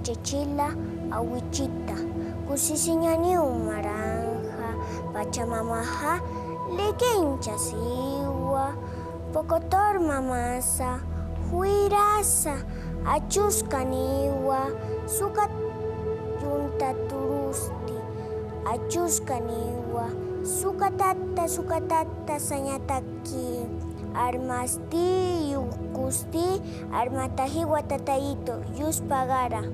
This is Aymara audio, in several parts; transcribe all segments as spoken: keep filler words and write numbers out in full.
Chachila awichita, kusisiñaniw maranja, pachamamaxa likinchasiwa, pocotor mamasa, juirasa, achuskaniwa, sukat yunta turusti, achuskaniwa, sukatatta, sukatatta sañataki, armasti, yukusti, armatajiwa tatayitu, yuspagara.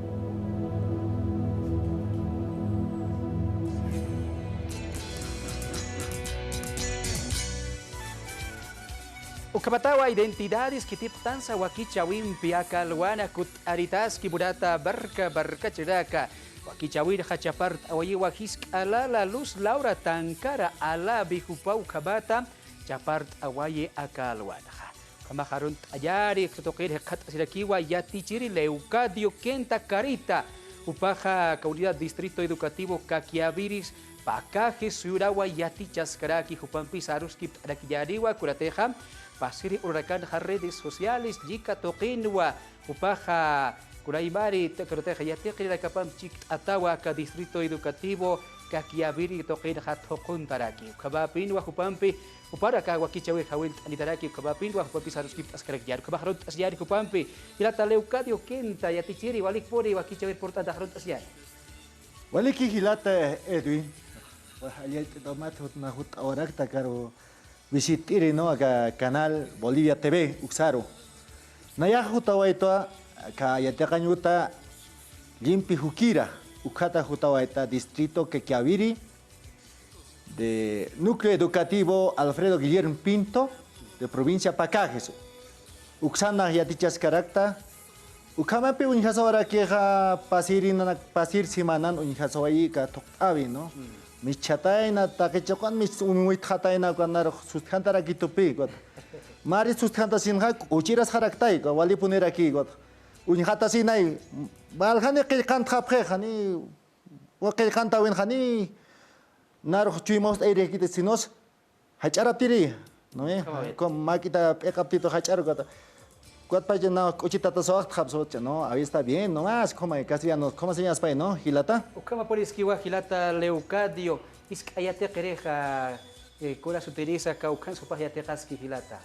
Ukhamatawa Identidades khitipxtansa wakichäwimpi aka alwana kutt'aritaski Murata Barca Barcachiraka. Wakichäwirxa chapart'awayiwa jisk'a lala Luz Laura Tancara Alavi jupa ukhamata chapart'awayi aka alwanxa. Ukhamax arunt'ayari, tuqir jikxatasirakiwa yatichiri Leucadio Quinta Carita, jupaxa comunidad Distrito Educativo Caquiaviris Pacajes suyurawa yatichaskaraki, jupampis aruskipt'arakillariwa, kunatixa pasiri urarakanxa redes sociales llika tuqinwa, jupaxa kunaymari, kunatixa yatiqirinakapamp chikt'atawa aka Distrito Educativo Caquiaviri tuqinxa thuquntaraki. Ukhamapinwa jupampi, jupar aka wakichäwir jawillt'anitaraki, ukhamapinwa jupampis aruskipt'askarakillari, ukhamax arunt'asiyari jupampi. Jilata Leucadio Quinta, yatichiri, walikpuni wakichäwir purt'antax arunt'asiyari. Waliki jilata Edwin, allallt'it'amat jutna jutt'awarakta karu visitt'iri, ¿no? Aka canal Bolivia T V uksaru. Nayax jutawayta aka yatiqañ uta Llimp'i Jukira, ukhata jutawayta distrito Caquiaviri, de núcleo educativo Alfredo Guillermo Pinto, de provincia Pacajes. Uksanx yatichaskarakta, ukhamampi uñjasawarakixa pasirinanak, pasir semanan uñjasawayi aka thuqt'awi, ¿no? Mm. Mischatayna, taqi chiqan mich-, uñwitxatayna, ukan narux sustjantarakitupi, ukat. Mari sustjantasinxa, k'uchirasxaraktay, ukat, walipuniraki, ukat. Uñjatasinay, walxani qillqantxapxi, jani, wa qillqantawin jani, narux chuymawst'ayirikiti, sinos, jach'araptiri, ¿no ve? Como mak'ita p'iqaptitu jach'aru kata. Kuatpacha na k'uchitata sawaqtxapsu, no, ahí está bien, nomás, como castellano, ¿cómo se llama, ¿no? Jilata. Ukhamapuniskiwa jilata Leucadio, jisk'a yatiqirixa, eh, kuna sutirisa, aka ukhan supax yatiqaski jilata.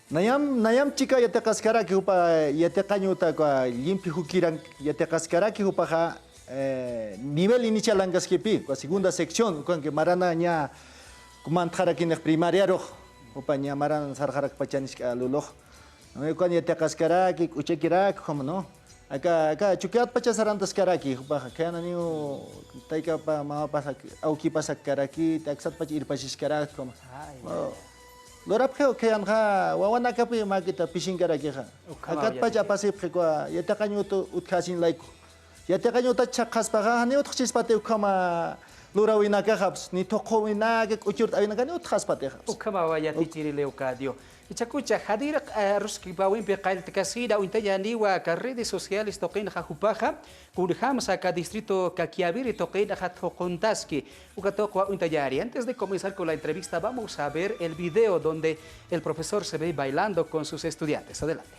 Nayam, nayam chika yatiqaskaraki jupa yatiqañ uta, uka Llimp'i Jukiran yatiqaskaraki jupaxa, eh, nivel inicial ankaskipi, uka segunda sección, ukanki marana ña mantxarakinix primariarux, jupa ña marana sarxarakpacha jisk'a lulux. No, ukan yatiqaskaraki, k'uchakiraki, como no. Aka, aka Chukiatpacha sarantaskaraki, jupaxa, khayananiw taykapa, mamapas, awkipas akkaraki, aksatpacha irpasiskaraki, como. Ay, no. Ay. Lurapxiw khayanxa, wawanakapi mak'ita pisinkarakixa. Ukhama. Akatpacha yatiqi. Apasipxi, uka yatiqañ uta utjasiñ layku. Yatiqañ uta chhaqaspaxa, janiw utjchispati ukhama lurawinakaxaps, ni thuquwinaka, k'uchurt'awinaka, ni utjaspatixa. Ukhamawa yatichiri Leucadio. Ichakucha, jadir, eh, aruskipawimpi qalltkasina, uñtayaniwa aka redes sociales tuqinxa jupaxa, kunjamsa aka distrito Caquiaviri tuqinxa thuquntaski, uka tuqwa uñtayari. Antes de comenzar con la entrevista, vamos a ver el video donde el profesor se ve bailando con sus estudiantes. Adelante.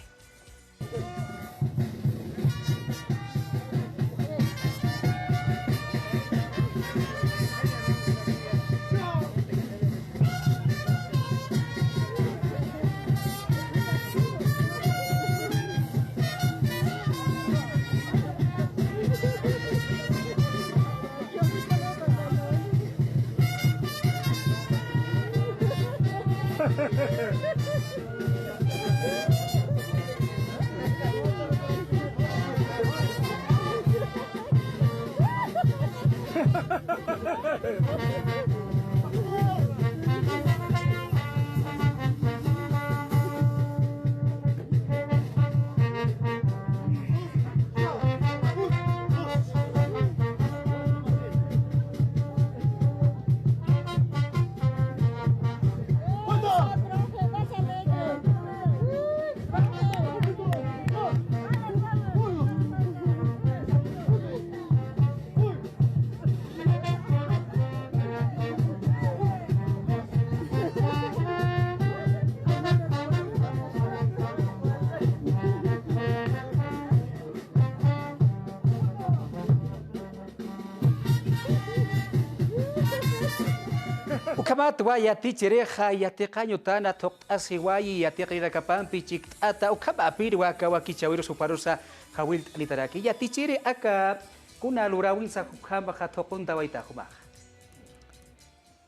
Ukhamatwa yatichirixa yatiqañ utana thuqt'asiwayi yatiqañ utanakapampi chikt'ata, ukhamapirwa aka wakichäwirus juparusa jawillt'anitaraki. Yatichiri aka kuna luräwinsa jukhamxa thuquntawayta jumaxa.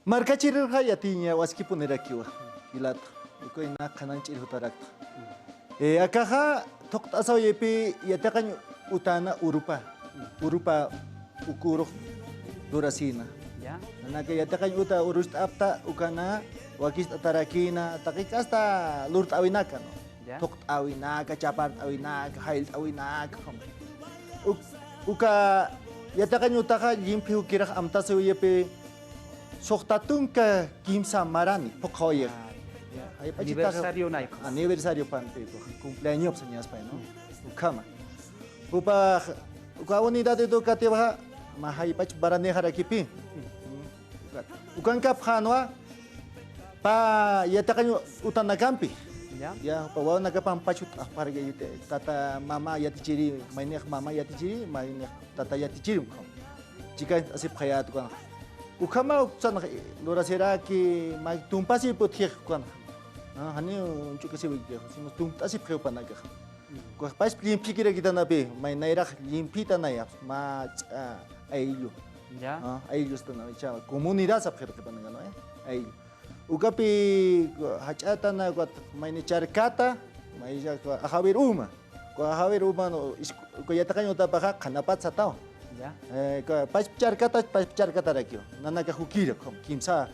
Markachirirxa yatiña waskipunirakiwa, jilata, uka inas qhanañch'ir jutarakta. Eh, akaxa thuqt'asawayipï yatiqañ utana urupa, urupa ukürux lurasïna. Ya. Nanaka yatiqañ uta urust'apta, ukana wakicht'atarakïna, taqi kasta lurt'äwinaka, ¿no? Ya. Thuqt'äwinaka, chapart'äwinaka, jayllt'äwinaka, como. Uk-, uka yatiqañ utaxa llimphi jukirax amtasiwayipï suxta tunka kimsa marani phuqhawayix. Ah, ya. Jayp'achitaxa aniversario nayku. Aniversariopampi, cumpleañopsa ñaspay, ¿no? Ukhama. Jupax, uka unidad educativa mä jayp'ach maranixarakipï. Ukankapxänwa pä yatiqañ utanakampi. Ya. Ya, jupa wawanakapam pachut apxaraki, tata mama yatichiri, maynix mama yatichiri, maynix tata yatichiri, ukham. Chikañ asipxayät ukanxa. Ukhama uksanxa lurasiraki, mä tumpasipxi utjix ukanxa. Ah, janiw ch'ukasiwiki, sino tumpasipxi jupanakaxa. Ukax pachpa llimphikirakitanapi, may nayrax llimphitanaya, mä ch'a ayllu. Ya. Ah, ayllustana, ch'a comunidad sapxirakipanakanwa, eh, ayllu. Ukapi jach'atana, ukat mayni charkata, may ajawir uma. Uka ajawir uma, no, is-, uka yatiqañ utapaxa qhanapat satawa. Ya. Eh, uka pachpa charkata, pachpa charkatarakiwa. Nanaka jukira, ukham, kimsa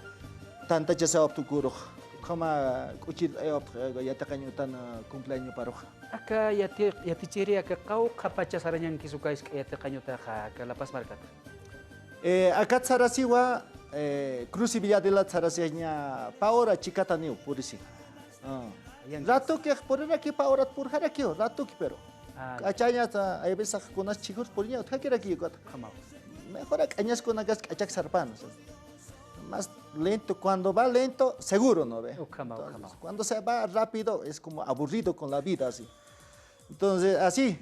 tantachasawapxta ukürux. Ukhama k'uchirt'ayawapxta, eh, yatiqañ utana cumpleañoparuxa. Aka yati-, yatichiri aka qawqha pacha sarañankis uka isk'a yatiqañ utaxa aka La Paz markata. Eh, akat sarasiwa, eh, Cruz y Villadela sarasiña pä hora chikataniw purisi. Ah. Ayan. Ratokix puriraki pä horat purxarakiw, ratoki, pero. Ah, ya. K'achañasa, hay veces kunas chhijur puriña, utjakiraki ukat. Ukhamaw. Mejor ak'añaskunakas k'achak sarpan, o sea, más lento, cuando va lento, seguro, ¿no ve? Ukhamaw, entonces, ukhamaw. Cuando se va rápido, es como aburrido con la vida, así. Entonces, así,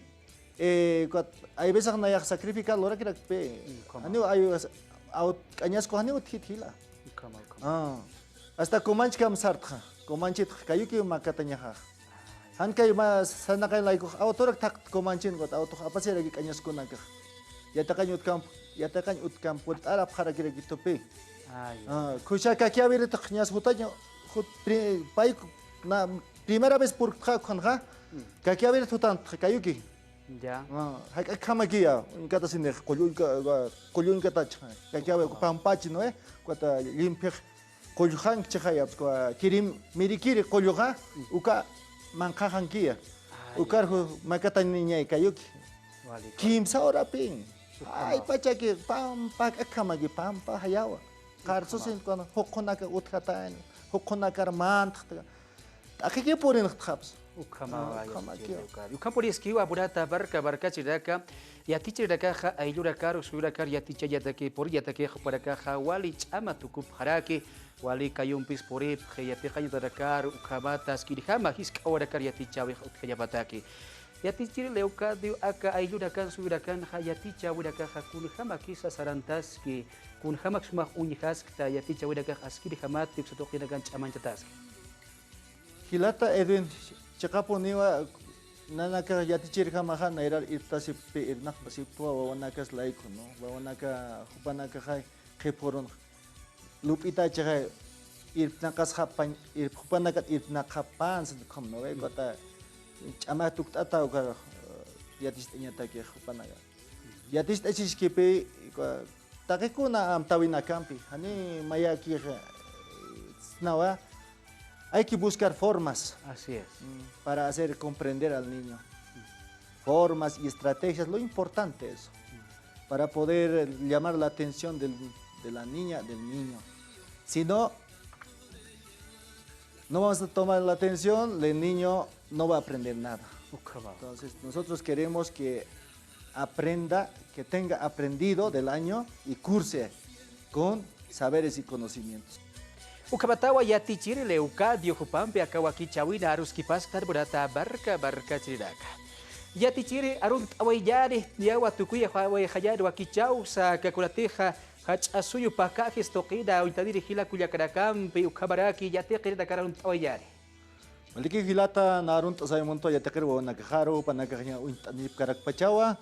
eh, cua-, hay veces nayax sacrificar lurakirakpi. Mm, ukhama. Janiw, hay veces, aw-, k'añasku janiw utjit jila. Ukhama, ukhama. Ah. Hasta Comanchekam sartxa. Comanchitxa kayukiw makatañaxa. Jan kay mä sarnaqañ laykux awtorak thaqta Comanchin, ukat awtox apasiraki k'añaskunakax. Yatiqañ utjkam, yatiqañ utjkam puert'ar apxarakiraki tupi. Ay. Ah, khuysa Caquiaviritxa ñas jutañ, jut-, pri-, pay, na, primera vez purktxa ukhanxa, mm, Caquiavirit jutantxa kayuki. Ya. Ah, jak'akhamakiya, uñkatasinix, qullu uñka, qullu uñkatach, Caquiavirit pampachi, ¿no ve? Ukat llimpix qullxankchixaya, uka kirim mirikiri qulluxa, mm, uka manqhaxankiya. Ay. Ukar ju-, makatañañay kayuki. Wali. Kimsa horapi. Ay, pachaki, pampa, jak'akhamaki, pampa jayawa. Qarsusin, cuando juqunaka utjatañ, juqunakar mantxta. T'aqhiki purinxtxapsa. Ukhama, ah, ukhamakiw. Ukham puriskiwa, apurata, barca, barca chirinaka, yatichirinakaxa, ayllurakar, suyurakar, yatichañataki, puriñataki, jupanakaxa, wali ch'ama tukupxaraki, wali kayumpis puripxi, yatiqañ utanakar, ukhamata, askirjama, jisk'awarakar, yatichäwix utjañapataki. Yatichiri Leocadio, aka ayllunakan, suyunakanxa, yatichäwinakaxa, kunjamakisa sarantaski, kunjamak sumax uñjaskta, yatichäwinakax, askirjamati, uksa tuqinakan ch'amanchataski. Jilata Edwin, chiqapuniwa nanakax yatichirjamaxa nayrar irptasipxi, irnaqtasipxtwa wawanakas layku, ¿no? Wawanaka jupanakaxa qhipürun lup'itachaxa irpnaqasxapañ, irp-, jupanakat irpnaqapan, ¿no ve? Ukat ch'ama tukt'ata uka, eh, yaticht'añataki jupanaka. Yaticht'asiskipi, uka, taqikuna amtäwinakampi, jani mayakix, eh, nawa, hay que buscar formas, así es, mm, para hacer comprender al niño. Formas y estrategias, lo importante eso, para poder llamar la atención del, de la niña, del niño. Si no, no vamos a tomar la atención, el niño no va a aprender nada. Ukhama. Entonces, nosotros queremos que aprenda, que tenga aprendido del año y curse con saberes y conocimientos. Ukhamatawa yatichiri Leucadio jupampi aka wakichäwina aruskipaskta arunata barca barca chirinaka. Yatichiri arunt'awayñäni, niyawa tukuyawayxañäni wakichäwsa, aka kunatixa Jach'a suyu pakaxis tuqina uñtaniri jila kullakanakampi, ukhamaraki yatiqirinakan arunt'awayani. Waliki jilata, nä arunt'asawayampi yatiqir wawanakaxaru, jupanakax ña uñt'anipkarakpachawa,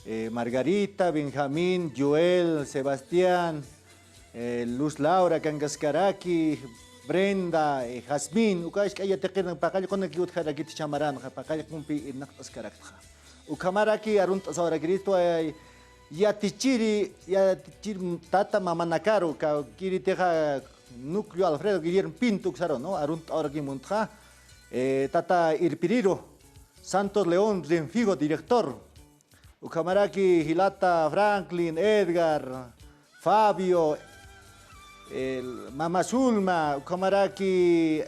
eh, Margarita, Benjamín, Joel, Sebastián, eh, Luz Laura kankaskaraki, Brenda, eh, Jazmín, uka jisk'a yatiqir paqallqunakiw utjarakiti chamaranxa, paqallqumpi irnaqt'askaraktxa. Ukhamaraki arunt'asawarakiristwa, eh, yatichiri, yatichiri tata mamanakaru, kawkïritixa núcleo Alfredo Guillermo Pinto uksaru, ¿no? Arunt'awarakï muntxa, eh, tata irpiriru, Santos León Renfijo, director. Ukhamaraki jilata Franklin, Edgar, Fabio, el mama Zulma, ukhamaraki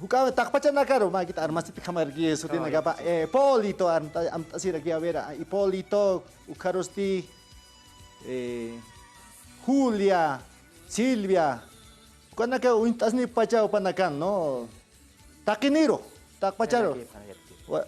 juk'a taqpachanakaru, mäkit armasiti ukhamaraki sutinakapa, eh, Hipólito, am-, amt'asiraki, a ver, a Hipólito, ukharusti, eh, Julia, Silvia, ukanaka uñt'asnippacha jupanakan, ¿no? Taqiniru, taqpacharu. Wa-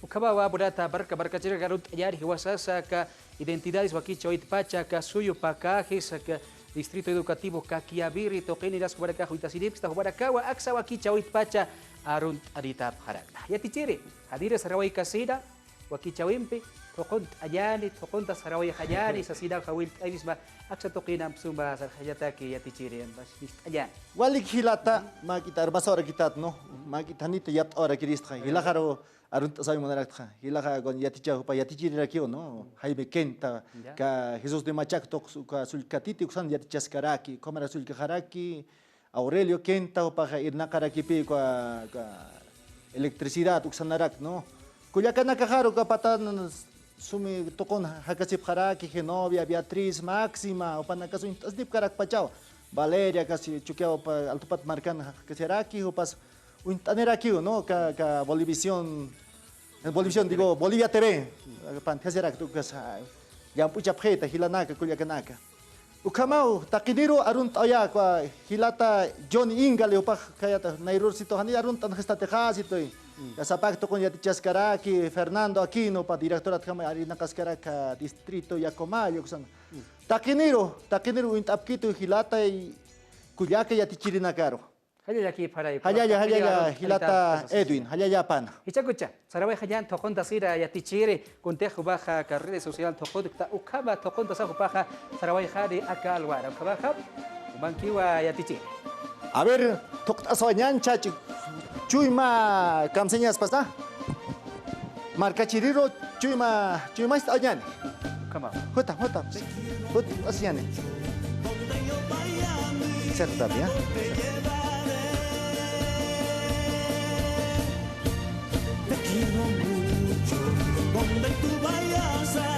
Ukhamawa, munata marka, markachirinakax arunt'añäni jiwasasa aka identidades wakichäwitpacha, aka suyu pakaxis, aka distrito educativo Caquiaviri tuqiniras jumanakax uñtasinipksta, jumanakawa aksa wakichäwitpacha arunt'anitapxarakta. Yatichiri, janira sarawaykasina, wakichäwimpi, thuqunt'añäni, thuqunta sarawayxañäni, sasina jawillt'awisma, aksa tuqinamp suma sarxañataki yatichiri, mas mist'añäni. Walik jilata, mäkit armasawarakitat, ¿no? Mäkit janit yapt'awarakiristxa, jilaxaru arunt'asawi munaraktxa, jilaxa kun yaticha jupa yatichirirakiw, ¿no? Jaime Quenta, ka Jesús de Machac tuqs uka sullkatiti uksan yatichaskaraki, ukhamara sullkaxaraki, Aurelio Quenta, jupaxa irnaqarakipï uka, uka electricidad uksanarak, ¿no? Kullakanakaxaru uka patan sumi tuqun jakasipxaraki, Genovia, Beatriz, Máxima, jupanakas uñt'asnipkarakpachaw, Valeria, kasi Chukiyawu, Altopat markan jakasiraki, jupas uñt'anirakiw, ¿no? Ka, ka Bolivisión, Bolivisión, digo, Bolivia T V, pantjasirak, ukas, llamp'uchapxita, jilanaka, kullakanaka. Ukhamaw, taqiniru arunt'awayä, jilata Johnny Ingali, jupax khayata, nayrürsituw, jani arunt'anxistatixa, situy. Ka sapak tuqun yatichaskaraki, Fernando Aquino, jupa directoratjama irnaqaskaraki, distrito Yacomayo, uksan. Taqiniru, taqiniru uñt'apkitu jilata, kullaka yatichirinakaru. Jallallakipxaray. Jallalla, jallalla, jilata Edwin, jallallapana. Jichhakucha, sarawayxañän thuquntasina yatichiri, kuntix jumaxa aka redes social thuquntxa, ukhama thuquntasa jupaxa sarawayxani aka alwara, ukhamaxa jumankiwa yatichiri. A ver, thuqt'asawañän chach, chuyma kamsañaspasa. Markachiriru chuyma, chuyma ist'añäni. Ukhamaw. Juta, juta. Juta, asiñäni. Cierto, ya. Te quiero mucho, donde tú vayas a